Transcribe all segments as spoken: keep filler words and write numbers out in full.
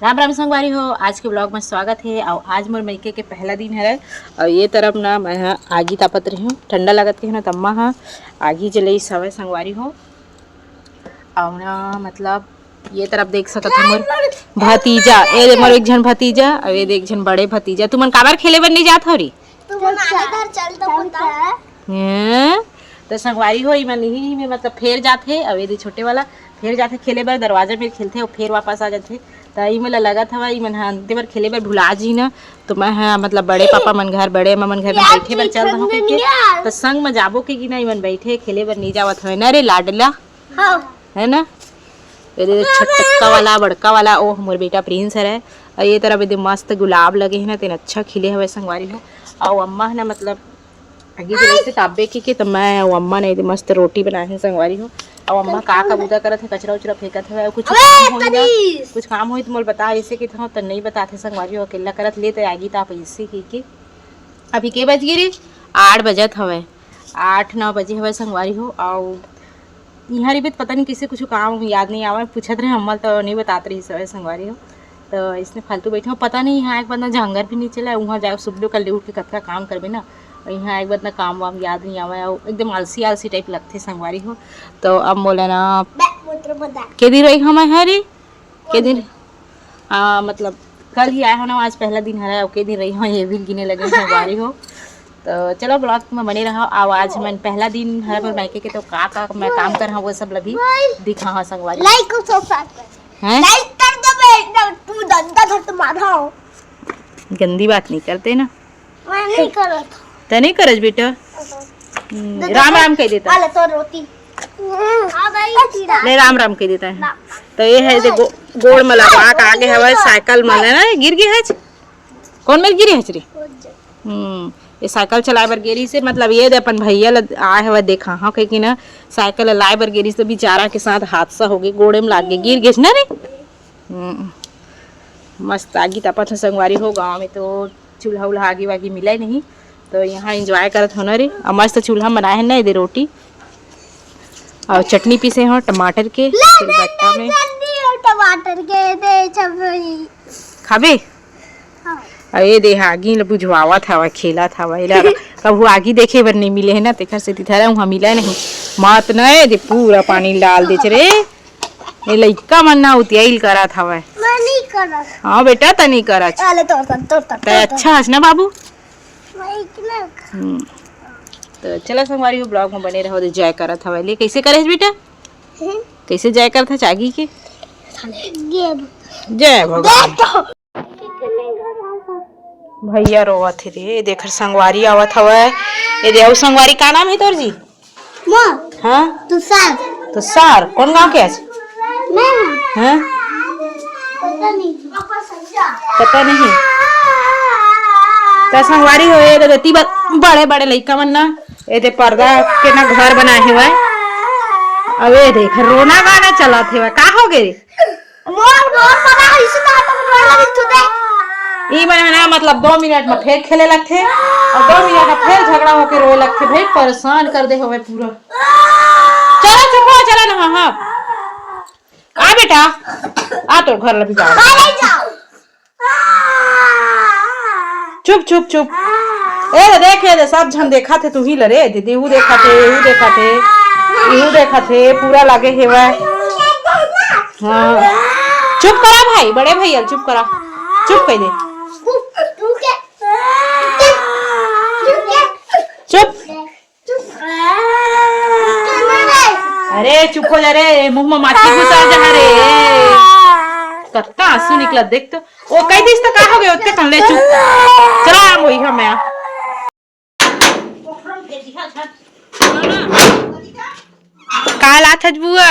राम राम संगवारी हो, आज के vlog में स्वागत हे। अउ आज मोर मइके के पहला दिन हरे। अउ ये तरफ ना मैं ह आगी तापत रही हूँ, ठंडा लगत रही ना, त अम्मा ह आगी जलई सवय संगवारी हो। अउ ना मतलब ये तरफ देख सकत हो मोर भतीजा, ये दे मोर एक झन भतीजा, अउ ये दे एक झन बड़े भतीजा। तुमन काबर खेले बर नहीं जात हो री? तुमन आगे घर चल तो बता। हैं? त संगवारी हो, इमन इही में मतलब फेर जाथे, अउ ये दे छोटे वाला फेर जाथे खेले बर, दरवाजा में खेलथे अउ फेर वापस आ जाथे। त इमन ल लगत हवय, इमन ह अंते बर खेले बर भुला जी न, त मैं ह मतलब बड़े पापा मन घर, बड़े अम्मा मन घर में बैठे बर चल दहूं कहिके। त संग म जाबो के कि ना, इमन बैठे खेले बर नहीं जावत हवय ना रे लाडला। हाँ। है ना? ये दे छोटका वाला, बड़का वाला, ओ मोर बेटा प्रिंस हरे। अउ ये तरफ ये दे मस्त गुलाब लगे हे ना, तेन अच्छा खिले हवय संगवारी हो। अउ अम्मा ह ना मतलब आगी जलइसे ताबे के, के त मैं अउ अम्मा ने ये दे मस्त रोटी बनाए हे संगवारी हो। अउ अम्मा का का बुता करत हे, कचरा उचरा फेंकत हवय, अउ कुछ काम होही ना, कुछ काम होही त मोल बता, ऐसे कि त नहीं बताथे संगवारी हो, अकेला करत ले त आगी ताप ऐसे ही के। अभी के बज गे रे? आठ बजत हवय, आठ नौ बजे हवय संगवारी हो। अउ इहाँ रहिबे त पता नहीं कइसे कुछ काम याद नहीं आवय, पूछत रहे अम्मा ल त नहीं बतात रहिस हवय संगवारी हो। त इसने फालतू बैठे हो, पता नहीं इहाँ एक बंदा झांगर भी नहीं चला, उहाँ जाए सुबह कर ले उठ के कतका काम करबे ना, अउ इहाँ एक बंदा काम वाम याद नहीं आवय, अउ एकदम आलसी आलसी टाइप लगथे संगवारी हो। त अब मोला ना के दिन रही हमारे हरी के दिन आ, मतलब कल ही आए हो ना, आज पहला दिन हरा, ओके दिन रही हो, ये भी गिने लगे संगवारी हो। तो चलो vlog में बने रहो। अउ आज मैं पहला दिन हरा मोर मायके के, तो का का मैं काम कर हाँ वो सब ल भी दिखा हाँ संगवारी। लाइक और सब्सक्राइब कर। हैं? लाइक कर दो बे, एकदम तू दंदा धर तो मारा हो। गंदी बात नहीं करते ना। मैं नहीं करत। तै नहीं करज बेटा। हम्म, राम राम कह देता। अले तो रोटी। ले राम राम कह देता है। तो ये है दे गो-, गोड़ में लगवा के आगे हवा साइकिल में ना गिर गए है। कौन मेर गिरे है रे? हम्म, ये साइकिल चलाए बर गेरी से मतलब ये दे अपन भैया ल आए हवा देखा हाँ कह कि ना साइकिल लाए बर गेरी से बेचारा के साथ हादसा हो गए, गोड़े में लाग गए, गिर गए ना रे। हम्म, मस्त आगी तापत ह संगवारी हो। गाँव में तो चूल्हा उल्हा आगी वागी मिला ही नहीं, तो यहाँ एंजॉय करत हो ना रे। अउ मस्त चूल्हा में बनाए है ना ये दे रोटी अउ चटनी पीसे हो टमाटर के सिलबट्टा में। टमाटर के दे छपई। खाबे? हाँ। अउ ये दे आगी ल बुझवावत हवा, खेलत हवा। एला कभू आगी देखे बर नहीं मिले है ना, तेखर सेती धरा उहाँ मिला नहीं। मत न ये दे पूरा पानी डाल देच रे। ये लइका मन ना उतियाइल करत हवय। मैं नहीं करत। हाँ बेटा, त नहीं करत। अले तोर तन, तोर तन, तै तोर तन। अच्छा हस ना बाबू? मैं इतना हम्म। तो चला संगवारी हो, vlog में बने रहो। दे जय करत हवय ले, कैसे करे हस बेटा? हम्म। कैसे जय करत हस आगी के? साले। ये जय भगवान। देख तो। भैया रोवत हे रे, देख संगवारी आवत हवय। ये दे अउ संगवारी का नाम है तोर जी? माँ। हाँ? तुषार। तुषार, कौन गांव के हस? मैं। हाँ? पता नहीं। पता नहीं। त संगवारी हो, ये दे एती बर बड़े बड़े लइका मन ना, ये दे पर्दा के ना घर बनाए हवय। अउ ये देख रोना गाना चलत हवय, का हो गे रे? मोर, मोर पता है, इसे तो हाथ में रोए लगे तू दे। ई मन है ना, मतलब, दो मिनट में फेर खेले लगथे अउ दो मिनट में फेर झगड़ा होके रोए लगथे। भाई, परेशान कर दे हवे पूरा। चला, चुप हो, चला ना, हाँ, हाँ। आ बेटा, आ तोर घर ल भी जाओ। अरे जाओ। चुप, चुप, चुप। ए रे, देख, ए रे, सब झन देखत हे, तुही ल रे, दीदी, ऊ देखत हे, ऊ देखत हे, ऊ देखत हे, पूरा लागे हेवय। हाँ। चुप करा भाई, बड़े भैया ल चुप करा। चुप कह दे। चुप। अरे चुप हो जा रे, मुंह में माछी घुसा जा रे। कत्ता आंसू निकला, देख तो। ओ कह दिस तो का हो गया, ओतके कन ले चुप। चला वही हम आ। का लात हस बुआ?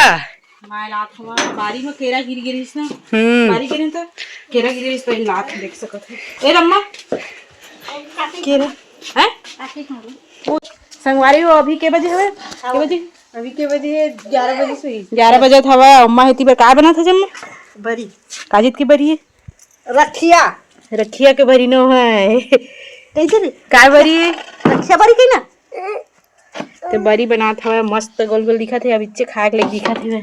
मैं लात हूँ, बारी में केरा गिर गिरिस ना। हम्म। बारी गिरे तो केरा गिर गिरिस तो लात देख सकत है। ए रम्मा। केरा। हैं? ओ, संगवारी हो, अभी के बजे हवे? के बजे? अभी के बजे हे? ग्यारह बजे सुई। ग्यारह बजे हवा, अम्मा हेती बर का बनत हे जम्मा? बरी। काजित के बरी हे? रखिया। रखिया के बरी नो है। कैसे रे? का बरी हे? रखिया बरी कही ना? ते बरी बनात हवे, मस्त गोल गोल दिखत हे, अब इच्चे खाए के लायक दिखत हे।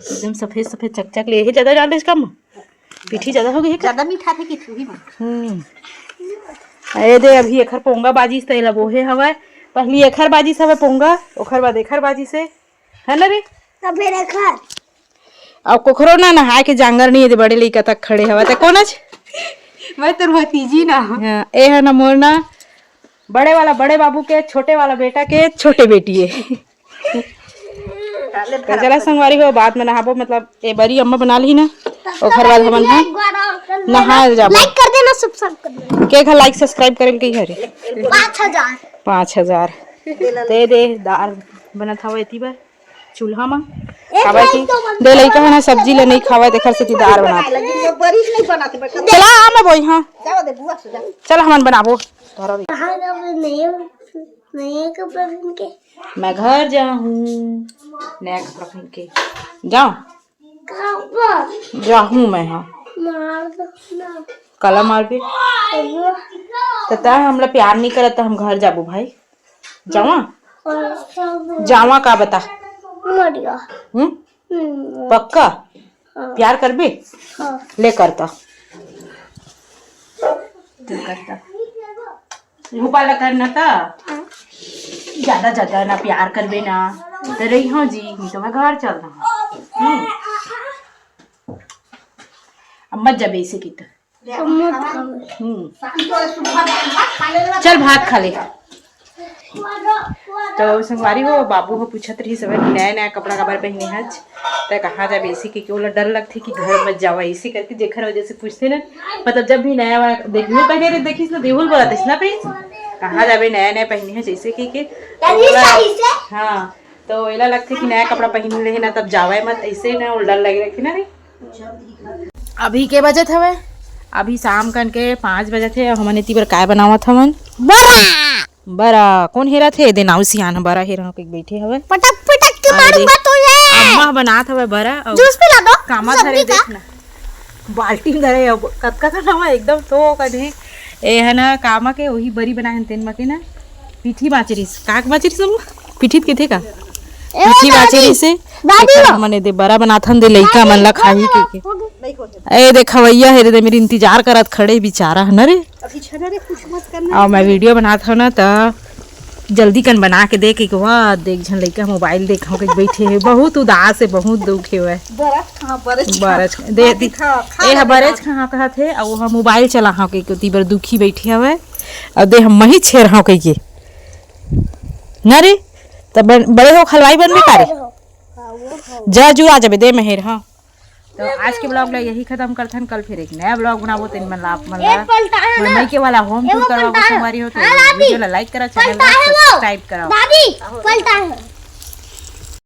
एकदम सफेद सफेद चकचक ले, यही ज्यादा डाल दे इसका म-, पीठी ज्यादा हो गई हे का? ज्यादा मीठा थे कि थोड़ी में। हम्म। ए दे, अभी एखर पोंगा बाजिस त एला बोहे हवय। पहली एखर बाजिस हवय पोंगा, ओखर बाद एखर बाजिस हे, है ना रे? तब फिर एखर। अब कोखरो ना नहाए के जांगर नहीं हे दे, बड़े लइका तक खड़े हवय। ते कोन अच? मैं तोर भतीजी ना। हाँ, ए है ना मोर ना बड़े वाला बड़े बाबू के, छोटे वाला बेटा के छोटे बेटी हे। तो चला संगवारी हो, बाद में नहाबो, मतलब ए बरी अम्मा बना ली ना, ओखर बाद हमन ह नहाए जाबो। लाइक कर देना, सब्सक्राइब कर देना। के घर लाइक सब्सक्राइब करे के हरे? पाँच हजार। पाँच हजार। दे दे, दार बनत हवे एती बर चूल्हा म। काबर कि दे लइका ह ना सब्जी ले नहीं खावय, तेखर सेती दार बनात। बरी नहीं बनाते बेटा। चला, आ मैं बोई, हाँ। जाओ दे बुआ से जा। चल हमन बनाबो। कहाँ जाबे? नया, नया कपड़ा पहन के। मैं घर जाहूँ नया कपड़ा पहन के। जाओ। कहाँ पर? जाहूँ मैं, हाँ। मार दो ना। काला मारबे? अयो। त तैं हमला प्यार नहीं करत त हम घर जाबो भाई। जावा? और सब जावा का बता? मरिया। हम्म? हम्म। पक्का? हाँ। प्यार करबे? हाँ। ले करता। तू करता। रूपा ला करना था। हाँ। ज्यादा ज्यादा ना प्यार करबे ना। तो रही हो जी, नहीं तो मैं घर चल रहा हूँ। हम्म। अब मत जाबे इसे की तो। तो मत खावे। हम्म। चल भात खा ले। तो संगवारी हो, बाबू हो पूछत रही सब कि नया नया कपड़ा काबर पहने हच, त कहाँ जाबे इसे के, ओला डर लगथे कि घर मत जावा, इसे करके जेखर वजह से पूछथे ना। मतलब जब भी नया वाला देखियो पहने रहे, देखिस ना, देहुल बोलत रहिस ना, कहाँ जाबे नया नया पहने हच, जैसे कि के दादी ओला सही से। हाँ, तो एला लगथे कि नया कपड़ा पहन ले ना, तब जावे मत, ऐसे ना ओला डर लगे रहिथे ना रे। अभी के बजत हवय? अभी शाम कन के पाँच बजत हे। हमन एती बर काय बनावत हवन? बरा। बरा। कोन हेरत हे? दे नाऊ सियान ह, बरा हेर ह कइके बैठे हवय। पटक पटक के अरे, मारूंगा तुझे। अम्मा ह बनात हवय बरा। अउ जूस पिला दो, कामा सब्जी धरे का। देख ना। बाल्टी में धरे हे, अब कतका कन हवय, एकदम तो कन हे। ए ह ना कामा के, वही बरी बनाए हन तेन म के ना। पीठी बाचरिस। का के बाचरिस अम्मा? पीठी त कथे का? ए, पीठी दादी, बाचरिस हे। दादी तेकर लो। हमन ए दे बरा बनाथन दे लइका मन ला खाही हो गया, कहिके। हो गया। ए देख खवैया हे रे, दे मेरी इंतजार करत खड़े बिचारा ह न रे। अभी छना रे, कुछ मत करना। अउ मैं वीडियो बनात हव ना त जल्दी कन बना के दे के, वाह, देख झन लइका मोबाइल देखा के बैठे हे, बहुत उदास हे, बहुत दुख हे वह। बरच कहाँ, बरच बरच कहाँ। दे हाँ, दी-, दिखा, खा ए ले हा बरच बेटा। कहाँ कहत हे, अउ ओहा मोबाइल चला हा के कोती बर दुखी बैठे हवय, अउ दे हम मही छेर हा कहिके। ना रे, त बन-, बड़े हो हलवाई बनबे का रे? जा जू आ जाबे, दे महेर, हाँ। तो आज के ब्लॉग ला यही खत्म करथन, कल फिर एक नया ब्लॉग बनाबो, तेन मन ला आप मन ए, ला पलटा है ना? मम्मी के वाला होम ए, टूर वो करवाबो, पलटा है। संगवारी हो तो हाँ, दादी। वीडियो ला लाइक करा, चैनल पलटा ला है वो। सब्सक्राइब करा। दादी, पलटा है।